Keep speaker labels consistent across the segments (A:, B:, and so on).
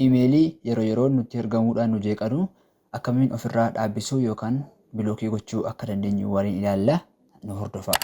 A: Iimeelii yeroo yeroon nutti ergamuudhaan nu jeeqanu akkamiin ofirraa dhaabbisuu yookaan bilookii gochuu akka dandeenyu waliin ilaalla nu hordofaa.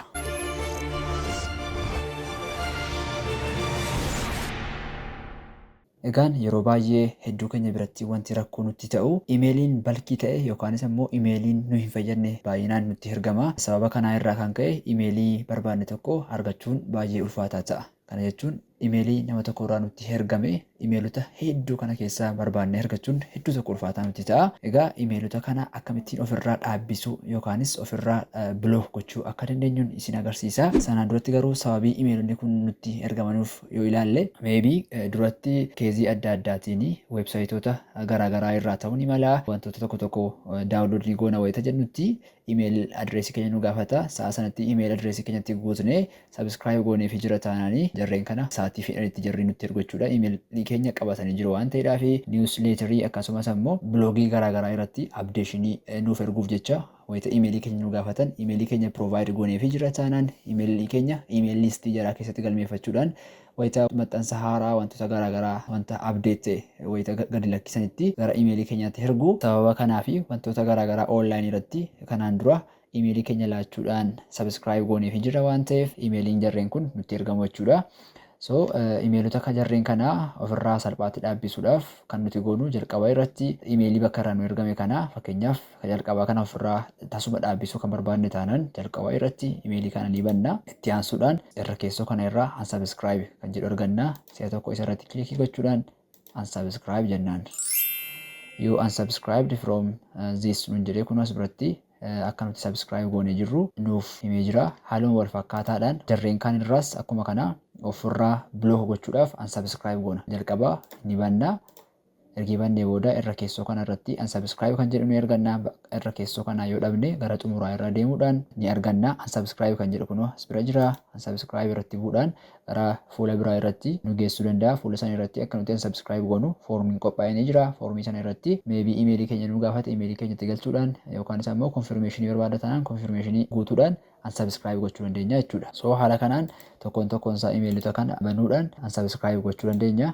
A: Egaan yeroo baay'ee hedduu keenya biratti wanti rakkoo nutti ta'u imeeliin balkii ta'e yookaanis ammoo imeeliin nu hin fayyadne baay'inaan nutti ergama. Sababa kanaa irraa kan ka'e imeelii barbaanne tokko argachuun baay'ee ulfaataa ta'a. Kana jechuun imeelii nama tokko irraa nutti ergame imeelota hedduu kana keessaa barbaannee argachuun hedduu tokko ulfaataa nutti ta'a. Egaa imeelota kana akkamittiin ofirraa dhaabbisuu yookaanis ofirraa block gochuu akka dandeenyuun isin agarsiisa. Sanaan duratti garuu sababii imeelonni kun nutti ergamanuuf yoo ilaalle maybe duratti keezii adda addaatiin weebsaayitoota garaagaraa irraa ta'uu ni mala. Wantoota tokko tokko daawunlood ni goona wayita jennutti email address keenya nu gaafata. Sa'a sanatti email address keenyatti guutnee subscribe gooneefii jira taanaanii jarreen kana sa'aatii fedhanitti jarri nutti ergu jechuudha. Email keenya qabatanii jiru waan ta'eedhaaf newsletterii akkasumas ammoo bloogii garaagaraa irratti updationii nuuf erguuf jecha wayita email keenya nu gaafatan email keenya provide gooneefii jira taanaan email keenya email listii jaraa keessatti galmeeffachuudhaan wayita maxxansa haaraa wantoota garaagaraa wanta update ta'e wayita gadi lakkisanitti gara email keenyaatti ergu. Sababa kanaa fi wantoota garaagaraa online irratti kanaan dura email keenya laachuudhaan subscribe gooneefii jira waan ta'eef emailiin jarreen kun nutti ergamu jechuudha. So imeelota ka jarreen kanaa ofirraa salphaatti dhaabbisuudhaaf kan nuti goonu jalqaba irratti imeelii bakka irraa nu ergame kana fakkeenyaaf ka jalqabaa kana ofirraa tasuma dhaabbisuu kan barbaanne taanaan jalqaba irratti imeelii kana ni banna. Itti aansuudhaan irra keessoo kana irraa unsubscribe kan jedhu arganna. Si'a tokko isa irratti kilikii gochuudhaan unsubscribe jennaan. You unsubscribed from this nun jedhee kun as biratti akka nuti subscribe goonee jirru nuuf himee jira. Haaluma wal fakkaataadhaan jarreen kaan irraas akkuma kana ofirraa block gochuudhaaf unsubscribe goona. Jalqaba ni banna. Ergi bannee booda irra keessoo kana irratti unsubscribe kan jedhu ni arganna. Irra keessoo kanaa yoo dhabne gara xumuraa irra deemuudhaan ni arganna. Unsubscribe kan jedhu kunoo as bira jira. Unsubscribe irratti bu'uudhaan gara fuula biraa irratti nu geessuu danda'a. Fuula sana irratti akka nuti unsubscribe goonu foormiin qophaa'ee ni jira. Foormii sana irratti maybe imeelii keenya nu gaafate imeelii keenyatti galchuudhaan yookaan isa immoo confirmation barbaada taanaan confirmation guutuudhaan unsubscribe gochuu dandeenya jechuudha. So haala kanaan tokkoon tokkoon isaa imeelota kana banuudhaan unsubscribe gochuu dandeenya.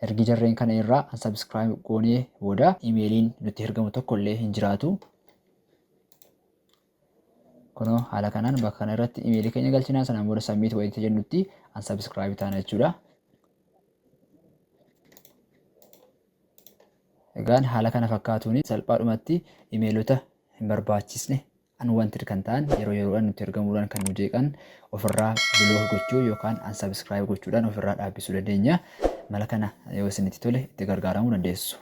A: Ergi jarreen kana irraa unsubscribe goonee booda imeeliin nutti ergamu tokko illee hin jiraatu. Kunoo haala kanaan bakka kana irratti imeelii keenya galchinaa sanaan booda submit wayita jennutti unsubscribe taana jechuudha. Egaan haala kana fakkaatuun salphaadhumatti imeelota hin barbaachisne unwanted kan ta'an yeroo yeroodhaan nutti ergamuudhaan kan nu jeeqan ofirraa block gochuu yookaan unsubscribe gochuudhaan ofirraa dhaabbisuu dandeenya. Mala kana yoo isinitti tole itti gargaaramuu dandeessu.